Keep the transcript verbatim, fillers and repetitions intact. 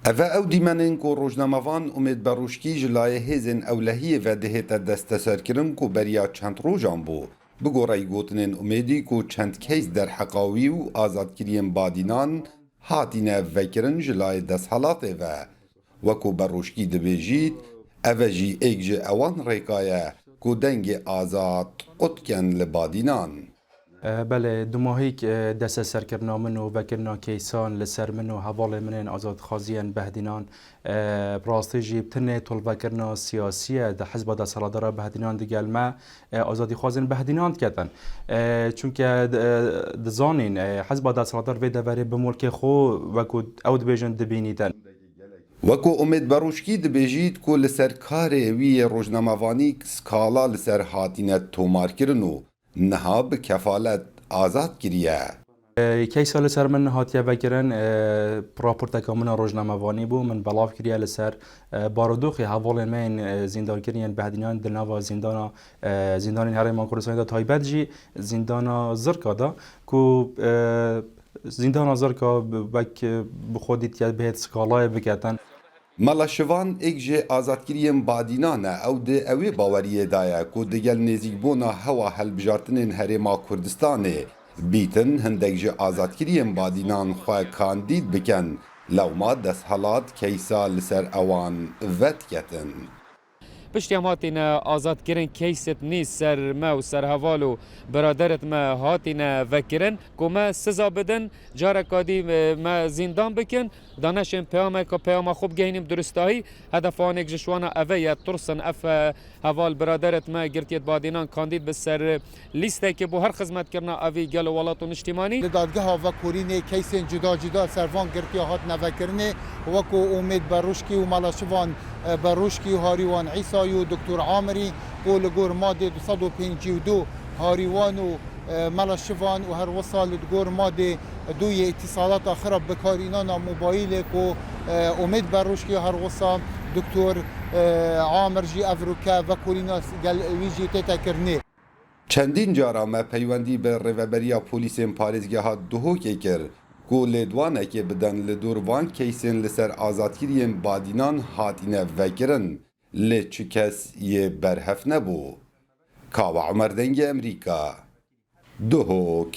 Eve ew dîmenên ku rojnamevan Umêd Berûşkî ji layê hêzên ewlehiyê ve dihête desteserkirin ku beriya çend rojan bû. Bi goreyî gotinên Umêdî ku çend keys derheqa wî û azadkiriyên badînan hatine vekirin ji layê desthilatê ve. Wekû Berûşkî dibêjît, eve jî êk ji ewan rêka ye ku dengê azad qut ken li badînan. E, belê, dumahîk, e, desteserkirina min û vekirina keysan li ser min û hevalên min ên azadxwaziyên behdînan, e, bi rastî jî bi tinê tolvekirina siyasî ye, di hizba desthilatdara behdînan digel me, e, azadîxwazên behdînan diketin. E, çunke, e, dizanîn, e, hizba desthilatdar vê deverê bi mulkê xwe, wekû ew dibêjin, dibînîtin. Wekû Umêd Berûşkî dibêjît ku li ser karê wî yê rojnamevanî skala li ser hatine tomarkirin û niha bi kefalet azad kiriye. E, keysa li ser min hatiye vekirin, e, raporteka min a rojnamevanî bû, min belav kiriye li ser, e, barodoxê hevalên me yên, e, zîndarkirin yên behdînan di nava zîndana, e, zîndanên Herêma Kurdistanê de, taybet jî zîndana Zirka de, ku, e, zîndana Zirka wek, e, bi xwe dîtiye bihêt skalayê biketin. Mala Şivan êk ji azadkiriyên badînan e, ew di ewê baweriyê de ye ku digel nêzîkbûna hewa hilbijartinên Herêma Kurdistanê bîtin hindek ji azadkiriyên badînan xwe kandîd bikin, lewma desthilat keysa li ser ewan vediketin. Piştî em hatîne azadkirin, keysêt nî ser me û ser heval û biraderêt me hatîne vekirin ku me siza bidin, careka dî, e, me zîndan bikin, da neşên peyameka, peyama xwe bigehînim duristahî. Hedefa wan êk ji şiwana eve ye, tirsin ev, e, heval biraderêt me girtiyêt badînan kandîd bi ser lîstekê bo her xizmetkirina evî gelo welat û niştîmanî. Li dadgeha vekorînê keysên cuda cuda ser van girtiya hatine vekirinê, weko Umêd Berûşkî û Mala Şivan, e, Berûşkî, Harîwan Îsayî û Doktor Amirî, ku li gor madê du sed û pêncî û du Harîwan û, e, Mala Şivan û her wisa li gor madê du yê îtîsalata xirab bikarînana mobayîlê ku, e, Umêd Berûşkî, her wisa Doktor, e, Amir jî evroke vekorîna gel wî jî tête kirinê. Çendîn cara me peywendî bi Rêveberiya Polîsên Parêzgeha Duhokê kir ku lêdwanekê bidin li dor van keysên li ser azadkiriyên badînan hatine vekirin, lê çi kes yê berhev nebû. Kawa Umer, Dengê Emerîka, Duhok.